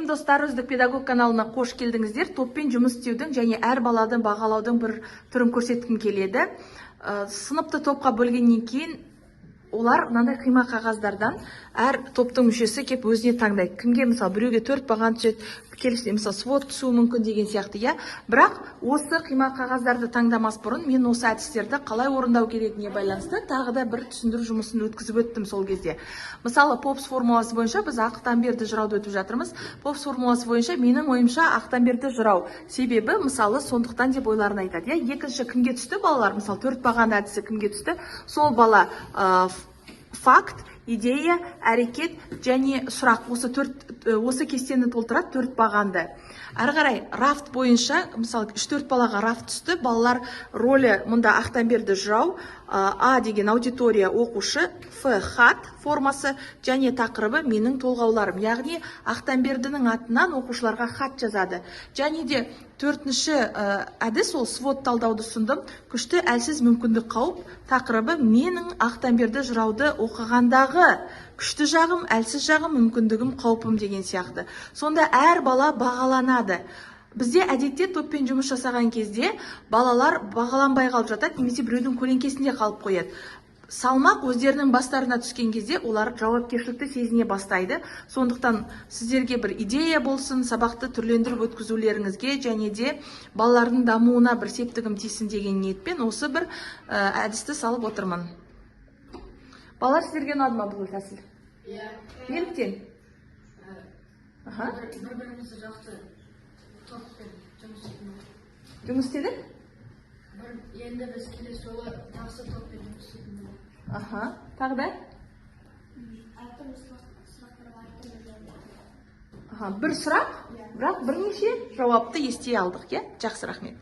Достар! Үздік педагог каналына қош келдіңіздер! Топпен жұмыс істеудің және әр баланы бағалаудың бір түрін көрсеткім келеді. Сыныпты топқа бөлгеннен кейін олар мынандай қима қағаздардан әр топтың мүшесі кеп өзіне таңдайды. Кімге, мысалы, біреуге төрт баған түседі, келесіде, мысалы, свод түсуі мүмкін деген сияқты, иә. Бірақ осы қима қағаздарды таңдамас бұрын мен осы әдістерді қалай орындау керегіне байланысты тағы да бір түсіндіру жұмысын өткізіп өттім. Сол кезде, мысалы, ПОПС формуласы бойынша біз Ақтанберді жырауды өтіп жатырмыз. ПОПС формуласы бойынша, менің ойымша, Ақтанберді жырау, себебі, мысалы, сондықтан деп ойларын айтады, иә. Екінші кімге түсті балалар? Мысалы, төрт баған әдісі кімге түсті? Сол бала факт, идея, әрекет және сұрақ, осы төрт, осы кестені толтырады, төрт бағанды. Әрі қарай рафт бойынша, мысалы, үш төрт балаға рафт түсті. Балалар рөлі мұнда Ақтанберді жырау, А деген аудитория, оқушы, Ф хат формасы және тақырыбы «Менің толғауларым», яғни Ақтанбердінің атынан оқушыларға хат жазады. Және де төртінші әдіс, ол свод талдауды ұсындым: күшті, әлсіз, мүмкіндік, қауіп. Тақырыбы «Менің Ақтанберді жырауды оқығандағы күшті жағым, әлсіз жағым, мүмкіндігім, қаупім» деген сияқты. Сонда әр бала бағаланады. Бізде әдетте топпен жұмыс жасаған кезде балалар бағаланбай қалып жатады немесе біреудің көлеңкесінде қалып қояды. Салмақ өздерінің бастарына түскен кезде олар жауапкершілікті сезіне бастайды. Сондықтан сіздерге бір идея болсын, сабақты түрлендіріп өткізулеріңізге және де балалардың дамуына бір септігім тисін деген ниетпен осы бір әдісті салып отырмын. Балалар, сіздерге ұнады ма бұл тәсіл? Иә. Неліктен? Аха. Бір бірімізді жақсы топпен жұмыс істейтін. Жұмыс істедік. Енді біз келесі жолы жақсы топпен жұмыс істейтін боламыз. Аха, тағы да? Әртүрлі сұрақтарға әртүрлі жауап. Аха, бір сұрақ, бірақ бірнеше жауапты ести алдық, иә. Жақсы, рахмет.